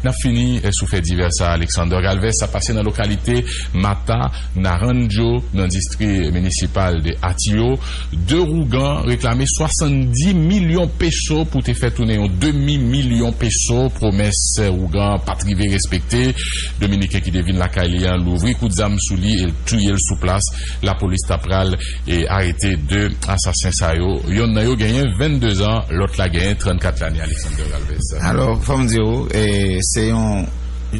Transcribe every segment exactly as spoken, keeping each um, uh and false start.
N ap fini, eh, sou fè divè sa, Alexander Galvez, sa pase nan lokalite Mata Naranjo, nan distri minisipal de Atillo. De ougan reklame swasanndis milyon peso pou te fè tounen yon demi milyon peso. Pwomès ougan pa t rive respekte. Dominiken ki te vin lakay li an louvri kout zam sou li e l touye l sou plas. Lapolis ta pral, eh, arete de asasen sa yo. Yonn nan yo genyen vennde zan, lòt la genyen trannkat lane, Alexander Galvez. Alò, fò m di w, eh, se yon,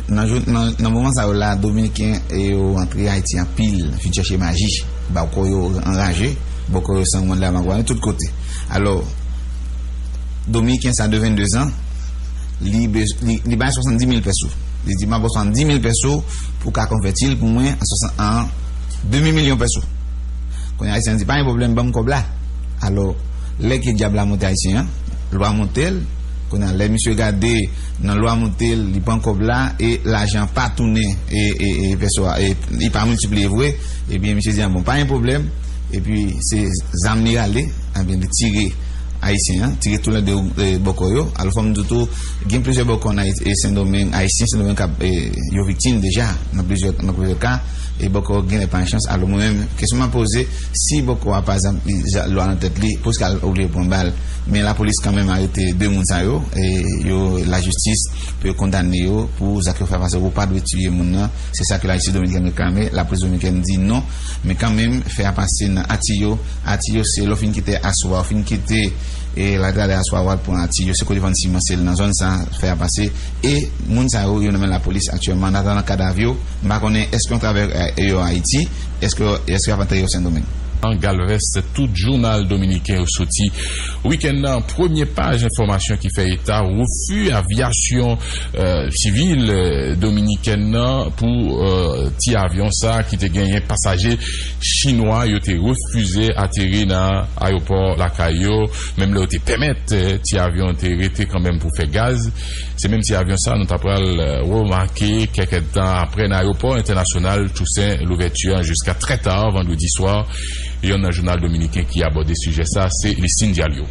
nan jou, nan, nan moman sa yo la, Dominiken, eh, yo antre Ayiti anpil, vin chèche maji. Bòkò yo anraje, bòkò yo san mòn la magway tout kote. Alò, Dominiken sa de vennde zan, li, bez- li, li bay swasanndis mil peso. Li di, "M ap ba w swasanndis mil peso pou w ka konvèti l pou mwen an swasann- an demi milyon peso." Kounye a, Ayisyen an di, "Pa gen pwoblèm, ban m kòb la." Alò, lè ke dyab la monte Ayisyen an, lwa monte l. Kounye a, lè misye gade nan lwa monte l, li pran kòb la e lajan pa tounen e, e, e peso a, e li pa miltipliye vre, ebyen, misye di, "A bon, pa gen pwoblèm." Epi, se zam li rale, ebyen, li tire Ayisyen an, tire tou lè de, e, bòkò yo. Alò, fò m di w tou, gen plizyè bòkò nan Ayiti, e, Sendomeng, Ayisyen Sendomeng k ap, e, yo viktim deja nan plizyè, nan plizyè ka. E bòkò genlè pa gen chans. Alò, mwen menm, kesyon m ap poze, si bòkò a, pa egzanp, li, ja- lwa nan tèt li, poukisa l oblije pran bal? Men lapolis kanmenm arete de moun sa yo, e yo, lajistis, pou yo kondane yo pou zak yo fè pase. Ou pa dwe tiye moun nan. Se sa ke lajistis dominikèn reklame. Lapolis dominikèn di non. Men kanmenm, fè a pase nan Atiyo. Atiyo, se lè w fin kite aswa, w fin kite, e, Latradè aswa, w al pran Atiyo. Se kote vann siman, se nan zòn sa, fè a pase. E moun sa yo, yo nan men lapolis aktyèlman. An atandan kadav yo, m pa konnen èske yon travay, e, yo Ayiti, èske, èske y ap antre yo Sendomeng. An Galvez, tout jounal dominiken yo soti wikenn nan. Premye paj enfòmasyon ki fè eta refi avyasyon, e, sivil, e, dominikèn nan pou, e, ti avyon sa ki te genyen pasaje chinwa yo te refize ateri nan ayewopò lakay yo, menm lè yo te pèmèt, e, ti avyon te rete kanmenm pou fè gaz. Se menm ti avyon sa nou ta pral, e, remake kèk èdtan apre nan ayewopò entènasyonal Toussaint Louverture jiska trè ta vandredi swa. Yonn nan jounal dominiken ki abòde sijè sa, se Listin Diallo.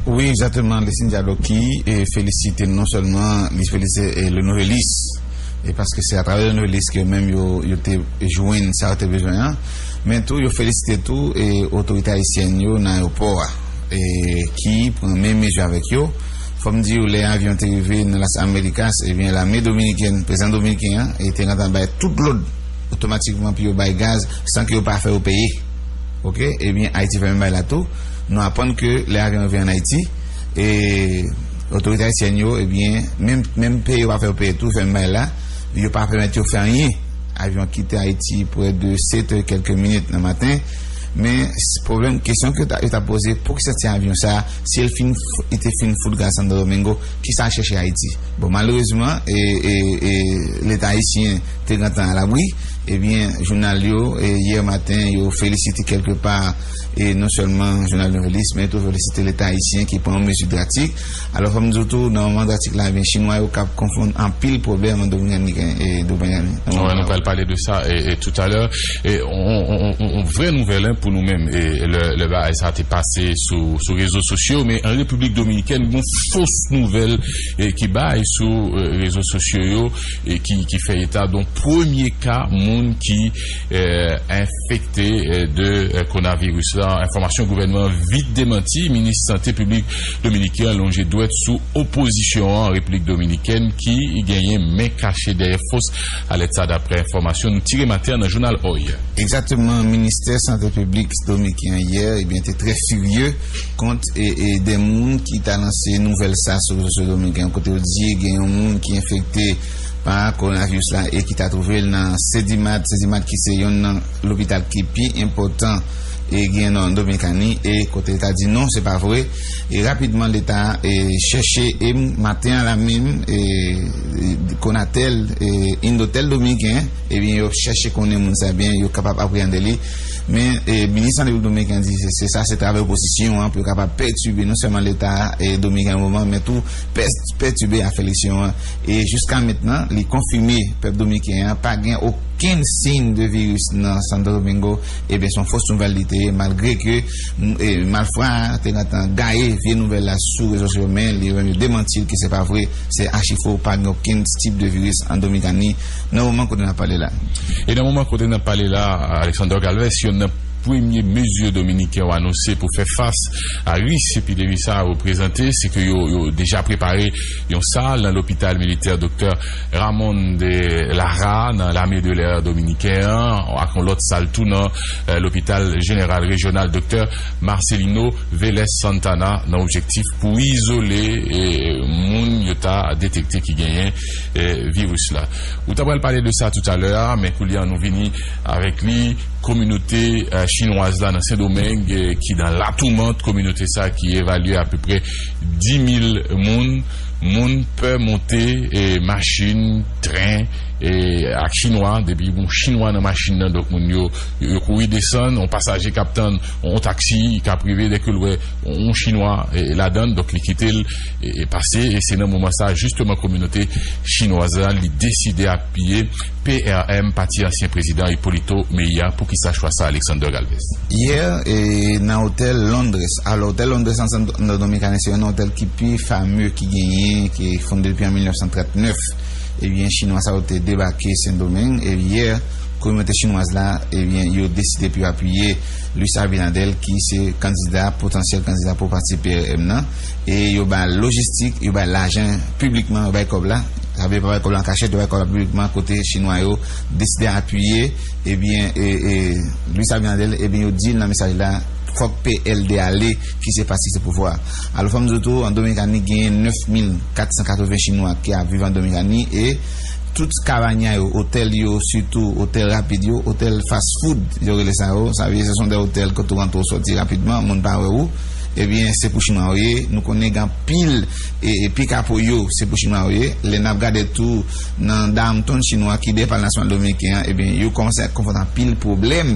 Wi, egzakteman, Listin Diallo ki, e, felisite non sèlman, li felisite, e, Le Nouvelliste, e paske se atravè Le Nouvelliste ke yo menm yo, yo te jwenn sa yo te bezwen an, men tou yo felisite tou, e, otorite ayisyèn yo nan ayewopò a, e, ki pran menm mezi avèk yo. Fò m di w, lè avyon te rive nan Las Americas, ebyen, lame dominikèn, prezidan dominiken an, e te gentan bay tout lòd otomatikman pou yo bay gaz san ke yo pa fè yo peye. Oke? Ebyen, Ayiti fè menm bagay la tou. Nou aprann ke lè avyon rive ann Ayiti, e otorite ayisyèn yo, ebyen, menm, menm peye yo pa fè yo peye tou, fè menm bagay la, yo pa pèmèt yo fè anyen. Avyon kite Ayiti prè de sèt è kèlke minit nan maten. Men, s- pwoblèm, kesyon ke ta- yo ta poze, poukisa ti avyon sa, si l fin f- li te fin fout gaz Santo Domingo, kisa l chèche Ayiti? Bon, malerezman, e, e, e, Leta ayisyen te gentan alabri. Ebyen, jounal yo, e, yè maten, yo felisite kèlke pa, e non sèlman jounal Nouvelliste, men tou felisite Leta ayisyen ki pran yon mezi drastik. Alò, fò m di w tou, nan moman drastik la, ebyen, Chinwa yo k ap konfonn anpil pwoblèm an Dominikèn, e, Dominikèn. Wè, nou pral pale de sa, e, e, toutalè. E, on, on, on, on vrè nouvèl, en, pou nou menm. E, lè, lè bagay sa te pase sou, sou rezo sosyo, men an Repiblik Dominikèn, gon fos nouvèl, e, ki bay sou, e, rezo sosyo yo, e ki, ki fè eta don premye ka moun ki, e, enfekte, e, de, e, kowonaviris la. Enfòmasyon gouvènman an vit demanti. Minis Sante Piblik dominiken an lonje dwèt sou opozisyon an Repiblik Dominikèn ki genyen men kache dèyè fos alèt sa, daprè enfòmasyon nou tire maten an nan jounal Oy. Egzakteman, Ministè Sante Piblik dominiken an yè, ebyen, te trè firye kont, e, e, de moun ki ta lanse nouvèl sa sou rezo sosyo dominiken, kote yo di gen yon moun ki enfekte pa kowonaviris la e ki ta twouve l nan Sedimat, Sedimat ki se yonn nan lopital ki pi enpòtan e gen nan Dominikani, e kote Leta di non, se pa vre. E rapidman, Leta, e, chèche, e maten an la menm, e, e, Konatel, e, Indotel dominiken, Ebyen, yo ap chèche konnen moun sa byen, yo kapab apreyande li. Men, e, minis sante Repiblik Dominiken an di se, se sa, se travay opozisyon an pou yo kapab pètibe non sèlman Leta, e, dominiken nan moman, men tou pè-, pètibe afè eleksyon an. E jiska mentnan, li konfime pèp dominiken an pa gen okenn siy de viris nan Santo Domingo. Ebyen, se yon fos nouvèl li te ye, malgre ke, m, e, malfra a te gentan gaye vye nouvèl la sou rezo sosyo, men li menm yo demanti l ke se pa vre, se achi fo, pa gen okenn tip de viris an Dominikani nan moman kote n ap pale la. E nan moman kote n ap pale la, Alexander Galvez, youn nan premye mezi dominiken yo anonse pou fè fas a risk epidemi sa a reprezante, se ke yo, yo deja prepare yon sal nan lopital militè Doktè Ramon de Lara nan Lame de Lè dominiken an, ak yon lòt sal tou nan, eh, lopital jeneral rejyonal Doktè Marcelino Vélez Santana nan objektif pou izole, eh, moun yo ta detekte ki genyen, eh, viris la. Ou ta pral pale de sa toutalè a, men koulye a nou vini avèk li. Kominote, eh, chinwaz la nan Sendomeng, eh, ki nan latoumant, kominote sa ki evalye apeprè dis mil moun, moun pè monte, eh, machin, tren, eh, ak chinwa, depi yon chinwa nan machin nan, donk moun yo, yo, yo kouri desann, yon pasaje k ap tann yon taksi, k ap rive, dèke l wè yon chinwa, eh, ladan l, donk li kite l, eh, eh, pase, e se nan moman sa, jisteman, kominote chinwaz la, li deside apiye P R M, pati ansyen prezidan Hipólito Mejía. Poukisa chwa sa, Alexander Galvez? Yè, e, nan otèl Londres. Alò, otèl Londres an Santo Dominicana, se youn nan otèl ki pi fame ki genyen, ki fonde depi an mil nèf san trant nèf. Ebyen, chinwa sa yo te debake Sendomeng, e yè, kominote chinwaz la, ebyen, yo deside pou yo apiye Luis Abinader, ki se kandida, potansyèl kandida pou pati P R M nan, e yo ba lojistik, yo ba lajan piblikman, yo bay kòb la, sa vle pa bay kòb la an kachèt, yo bay kòb la piblikman, kote chinwa yo deside apiye, ebyen, e, e, Luis Abinader, ebyen, yo di l nan mesaj la, fòk P L D ale, ki se pati ki sou pouvwa a. Alò, fò m di w tou, an Dominikani, genyen nèf mil kat san katreven chinwa ki ap viv an Dominikani, e tout kabanya yo, otèl yo, sitou otèl rapid yo, otèl fast food, yo rele sa yo, sa vle di se yon de otèl kote w rantre w sòti rapidman, moun pa wè ou, ebyen, se pou chinwa yo ye. Nou konnen gen anpil, e, e pikapo yo, se pou chinwa yo ye. Lè n ap gade tou nan Downtown chinwa ki dèyè Palè Nasyonal Dominiken an, ebyen, yo kòmanse konfwonte anpil pwoblèm.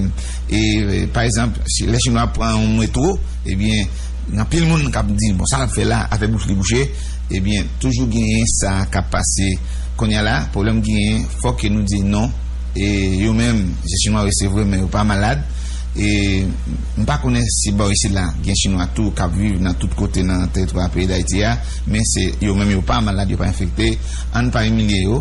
E, e, pa egzanp, si lè chinwa pran yon metwo, ebyen, gen anpil moun k ap di, bon, sa l ap fè la, afè bouch li bouche, ebyen, toujou genyen sa k ap pase. Kounye a la, pwoblèm genyen, fòk ke nou di non. E yo menm, se chinwa yo, se vre, men yo pa malad. E m pa konnen si bò isit la, gen chinwa tou k ap viv nan tout kote nan teritwa peyi Dayiti a, men se yo menm, yo pa malad, yo pa enfekte. Ann pa imilye yo,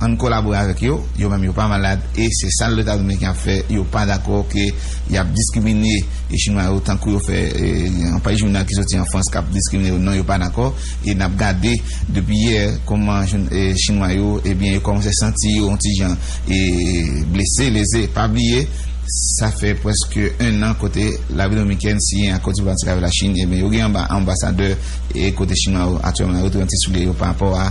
ann kolabore avèk yo, yo menm yo pa malad, e se sa Leta dominiken ap fè, yo pa dakò ke y ap diskrimine e chinwa yo, tankou yo fè, e, anpil jounal ki soti an Frans k ap diskrimine yo, non, yo pa dakò, e n ap gade depi yè kòman joun-, e, chinwa yo, ebyen, yo kòmanse santi yo yon ti jan, e, blese, leze, pa bliye, sa fè prèske en an kote Larepiblik Dominikèn siyen akò diplomatik avèk Lachin, ebyen, yo gen anba anbasadè, e, kote chinwa yo aktyèlman yo tou yon ti soulye yo pa rapò a